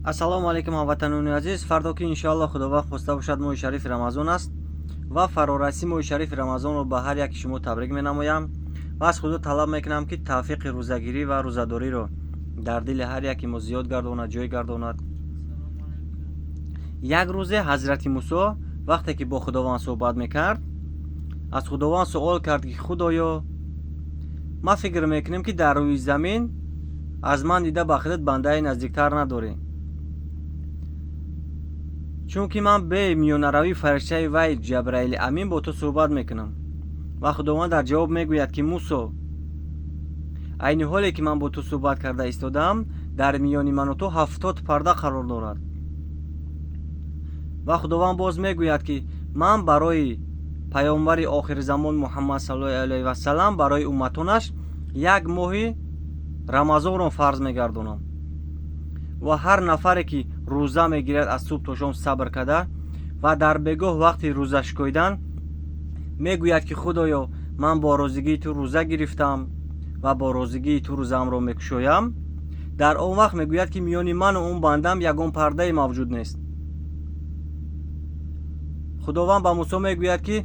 Ассалому алайкум, ҳамватанони азиз. Фардо ки, иншоалло, Худованд хоста бошад, моҳи шарифи Рамазон аст ва фарорасии моҳи шарифи Рамазонро ба ҳар яки шумо табрик менамоям ва аз Худо талаб мекунам, ки тавфиқи рӯзагирӣ ва рӯзадориро дар дили ҳар яки мо зиёд гардонад, ҷой гардонад. Як рӯзе ҳазрати Мусо, вақте ки бо Худованд суҳбат мекард, аз Худованд суол кард, ки: «Худоё, ман фикр мекунем, ки дар рӯи замин аз ман дида ба худат бандаи наздиктар надорӣ, чунки ман бе миёнаравии фариштаи вай Ҷабраили Амин бо ту суҳбат мекунам». Ва Худованд дар ҷавоб мегӯяд, ки: «Мусо, айни ҳоле ки ман бо ту суҳбат карда истодаам, дар миёни ману ту 70 парда қарор дорад». Ва Худованд боз мегӯяд, ки ман барои паёмбари охирзамон Муҳаммад саллаллоҳу алайҳи васалам, барои умматонаш як моҳи Рамазонро фарз мегардонам ва ҳар нафаре ки рӯза мегирад, аз субҳ то шом сабр карда ва дар бегоҳ вақти рӯза шикоидан мегӯяд, ки: «Худоё, ман бо розигии ту рӯза гирифтам ва бо розигии ту рӯзаамро мекушоям», дар он вақт мегӯяд, ки миёни ману он бандам ягон пардае мавҷуд нест. Худованд ба Мусо мегӯяд, ки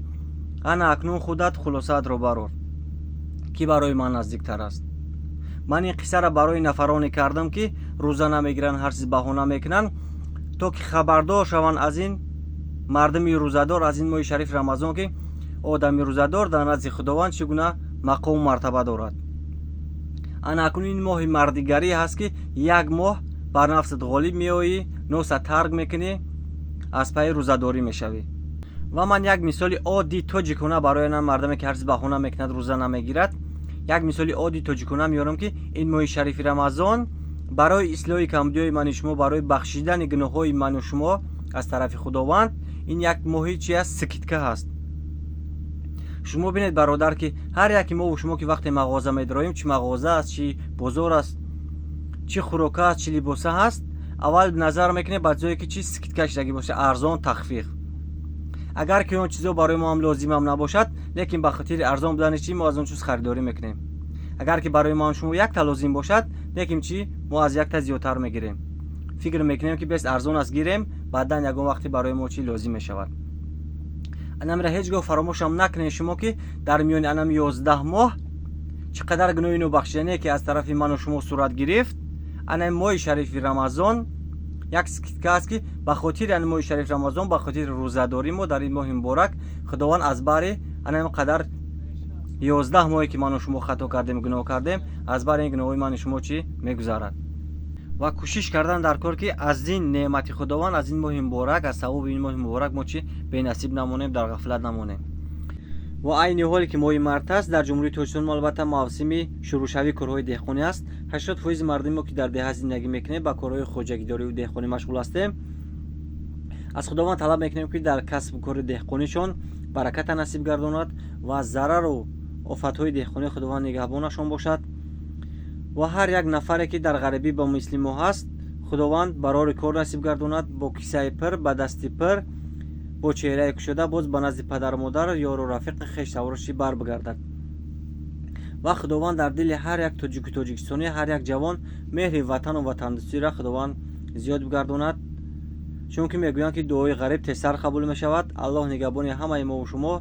ана акнун худат хулосаатро барор, ки барои ман наздиктар аст. Ман ин қиссаро барои нафароне кардам, ки рӯза намегиранд, ҳар чиз баҳона мекунанд, то ки хабардор шаванд аз ин мардуми рӯзадор, аз ин моҳи шарифи Рамазон, ки одами рӯзадор дар назди Худованд чӣ гуна мақому мартаба дорад. Ана акнун ин моҳи мардигарӣ ҳаст, ки як моҳ бар нафсат ғолиб меоӣ, носа тарк мекунӣ, аз пайи рӯзадорӣ мешавӣ. Ва ман як мисоли оддии тоҷикона барои на мардаме, ки ҳар чиз баҳона мекунад, рӯза намегирад, як мисоли оддии тоҷикона меорам, ки ин моҳи шарифи Рамазон барои ислоҳи камбудиҳои ману шумо, барои бахшидани гуноҳҳои ману шумо аз тарафи Худованд, ин як моҳи чи аст? Скидка ҳаст. Шумо бинед, бародар, ки ҳар яки мову шумо, ки вақте мағоза медароем, чӣ мағоза аст, чӣ бозор аст, чӣ хӯрока аст, чӣ либоса ҳаст, аввал назар мекунем ба ҷое, ки чи скидка шидагӣ боша, арзон, тахфиф. Агар ки он чизо барои мо ҳам лозимам набошад, лекин ба хотири арзон будани чи мо аз он чиз харидорӣ мекунем. Агар ки барои мо шумо якта лозим бошад, лекин чи мо аз якта зиёдтар мегирем, фикр мекунем, ки бес арзон аст, гирем, баъдан ягон вақте барои мо чи лозим мешавад. Анамира ҳеҷ гоҳ фаромӯшам накунед шумо, ки дар миёни анам 11 моҳ чӣ қадар гуноҳи нобахшидание, ки аз тарафи ману шумо сурат гирифт, ана моҳи шарифи Рамазон як скидка аст, ки ба хотири ана моҳи шарифи Рамазон, ба хотири рӯзадорӣ мо дар ин моҳи муборак, Худованд аз баҳри ана ин қадар 11 моҳе, ки ману шумо хато кардем, гуноҳ кардем, аз баҳри ин гуноҳҳои ману шумо чӣ мегузарад. Ва кӯшиш кардан дар кор, ки аз ин неъмати Худованд, аз ин моҳи муборак, аз савоби ин моҳи муборак мо чӣ бенасиб намонем, дар ғафлат намонем. Ва айни ҳоле ки моҳи март аст, дар Ҷумҳурии Тоҷикистон мо албатта мавсими шурӯъшавии корҳои деҳқонӣ аст. 80% мардуми мо, ки дар деҳа зиндагӣ мекунем, ба корҳои хоҷагидориву деҳқонӣ машғул ҳастем. Аз Худованд талаб мекунем, ки дар касбу кори деҳқонишон бараката насиб гардонад ва аз зарару офатҳои деҳқонӣ Худованд нигаҳбонашон бошад. Ва ҳар як нафаре, ки дар ғарибӣ ба мисли мо ҳаст, Худованд барори кор насиб гардонад, бо кисаи пир, ба дасти пир, бо чеҳраи кушода боз ба назди падару модар, ёру рафиқи хештаворашӣ бар бигардад. Ва Худованд дар дили ҳар як тоҷику тоҷикистонӣ, ҳар як ҷавон меҳри ватану ватандӯстиро Худованд зиёд бигардонад, чунки мегӯянд, ки дуои ғариб тезтар қабул мешавад. Аллоҳ нигаҳбони ҳамаи мову шумо.